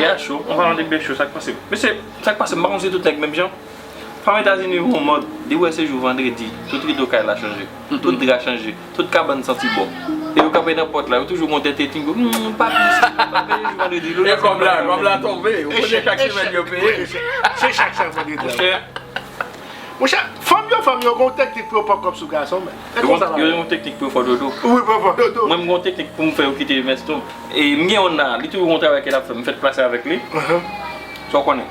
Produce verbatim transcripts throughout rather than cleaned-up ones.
Bèl cho, an palan de bèl cho, sa k pase? Mesye, sa k pase? M pa konn si tout nèg menm jan. Fanm Etazini yon mòd, depi w wè se jou vandredi, tout rido kay la chanje, tout dra chanje, tout kabann santi bon. E yo kanpe nan pòt la, yo toujou gon tèt eting, "Hmm, pa vin isit, pa vin jou vandredi, lè kòb la, kòb la tonbe, ou konnen chak semèn yo peye." Se chak, chak vandredi. Monchè, Monchè, fanm yo, fanm yo gon teknik pou yo pran kòb sou gason, men. E konsa yo gon teknik pou yo fè dodo. Wi, pou yo fè dodo. Mwen, m gon teknik pou m fè yo kite Ernesto. E m gen youn la, li toujou gon travay ke l ap fè, m fèk plase avèk li. Sa w konnen.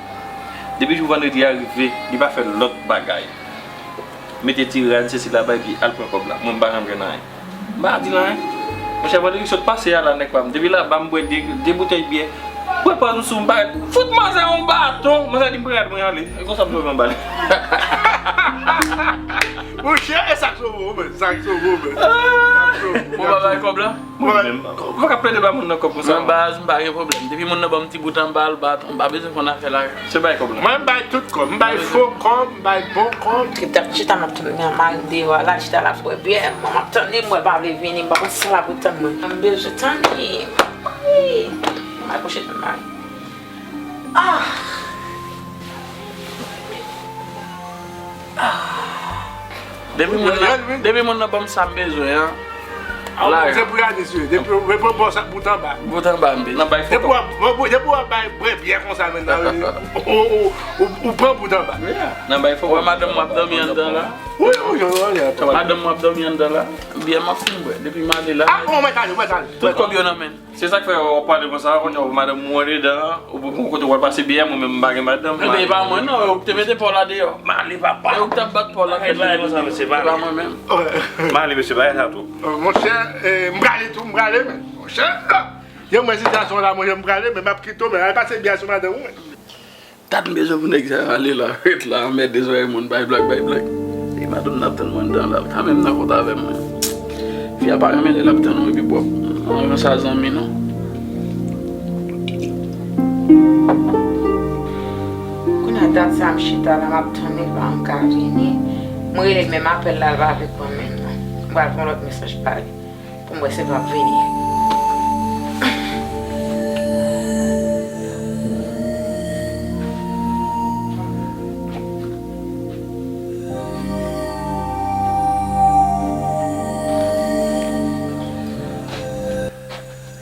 Depi jou vandredi a rive, li pa fè lòt bagay. Mete ti rad, sesi la, bay, epi al pran kòb la. Mwen, m pa janm jwenn anyen. M pa di l anyen. Monchè, vandredi sot pase a la, nèg pa m. Depi laba, m bwè de, de boutèy byè. Bwè pa m sou, m pa fout manzè yon baton. Manzè di m pran rad mwen ale. E konsa m sove anba li. Monchè, e sa k sove w, men. Sa k sove w, men. Bon, bagay kòb la. Mwen menm. Ou pa ka plede ba moun nan kòb konsa. Nan baz, m pa gen pwoblèm. Depi moun nan ban m ti bout anba l, baton, m pa bezwen konn afè la. Se bay kòb la. Mwen, m bay tout kòb. M bay fo kòb, m bay bon kòb. Chita, chita, m ap tann mari m deyò a la, chita la, frè Pyè, mwen, m ap tann li, m wè l pa vle vini, m pa konn sa l ap ret tann mwen. M bezwen tann li. Wi. M al kouche tann mari. Ah! Ah! Depi moun nan, depi moun nan ban m sa m bezwen an, la, se pou gade, si depi, depi w pran sa bout anba. Bout anba, m bezwen. Nan bay fo kòb. Depi w ap, depi w ap bay bwè byè konsa, men nan, ou, ou, ou, ou pran bout anba. Nan bay fo kòb. Wè madanm w ap dòmi anndan la. Wi, wi, wi, wi. Madanm w ap dòmi anndan la. Byè m ap fin bwè. Depi m ale la. Ah, ou mèt ale, ou mèt ale. Tout kòb yo nan men l. Se sa k fè w ap pale konsa, kounye a w madanm ou andedan, ou poko kote w al pase byè, mwen menm m pa gen madanm. Ebyen, e pa mwen non, e ou ki te mete pa w la deyò. M ale, papa. E ou ki t ap bat pa w la. Arèt la, e konsa, mesye, m ale. E pa mwen menm. M ale, mesye, bagay sa twòp. Monchè, eh, m prale tou, m prale, men. Monchè, ah, jan m wè sitiyasyon la, monchè, m prale, men m ap kite w, men al pase byè sou madanm ou, men. Dat m bezwen pou nèg sa yo ale la, ret la, anmède zòrèy moun, bay blag, bay blag. E madanm nan ap tann mwen anndan la, li pa menm nan kont avè m, men. Fi a pa renmen lè l ap tann mwen, epi bwòp. Mwen renmen sa zanmi, non. Kounye a, dat sa a m chita la, m ap tann li, li pa janm ka vini. Mwen rele l, menm apèl la, li pa vle pran menm, non. M pral pran lòt mesaj pa li. Pou m wè si l p ap vini.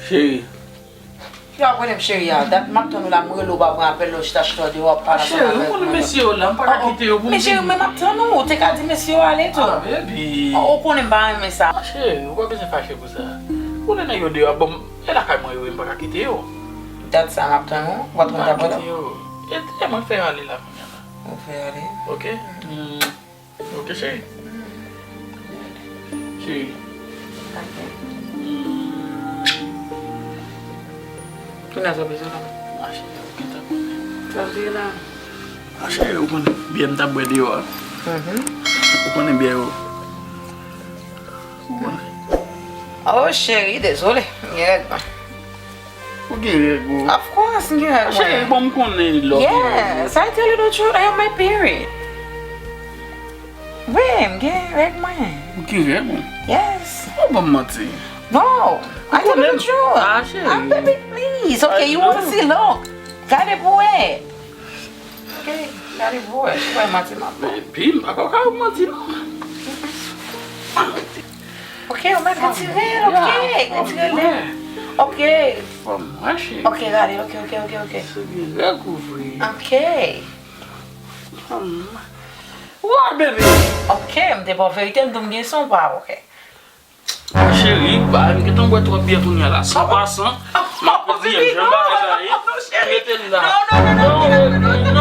Cheri. Ki w ap rele m cheri a? Dat m ap tann ou la, m rele w pa pran apèl la, w chita chita deyò w ap pale ansanm avèk mwen. Cheri, ou konnen mesye yo la, m pa ka kite yo pou m vini. Men cheri, men m ap tann ou, ou te ka di mesye yo ale tou. Ah, baby. Ou konnen m pa renmen sa. Ah, cheri, ou pa bezwen fache pou sa. Ou konnen nèg yo deyò, bon, e lakay mwen yo ye, m pa ka kite yo. Dat sa m ap tann ou, ou pa t konn ta pale. M pa kite yo. E, e mwen fè yo ale la kounye a la. Ou fè yo ale? Ok. Mm. Ok, cheri. Cheri. Kounye a sa bezwen la. Ah, cheri, ou gentan konnen. Sa vle la. Ah, cheri, ou konnen byè m t ap bwè deyò a. Mhm. Ou konnen byè yo. Ou konnen. Oh, cheri, dezole. M gen règ mwen. Ou gen règ ou? Of course, m gen règ mwen. Cheri, bon, m konnen lè w gen règ ou. Yes, I tell you the truth, I have my period. Wi, m gen règ mwen. Ou gen règ ou? Yes. Ou ban m manti. No, I tell you the truth. Ah, cheri. Ah, baby, please. Okay, you wanna see? Look. Gade pou wè. Ok, gade pou wè, ou wè manti m ap ba w. Baby, m pa ka ba w manti non. Ok, ou mèt retire l, ok, retire l. Ok. Fò m wè, cheri. Ok, gade, ok, ok, ok, ok. Si w gen règ ou vre. Ok. Why, baby? Ok, m te ba w verite, m di w m gen san pa, ok. Ah, cheri, ba, m gentan bwè twòp byè kounye a la. San pa san, m ap di, jan bagay la ye. Rete la. Non, non, non, non, non, non, non.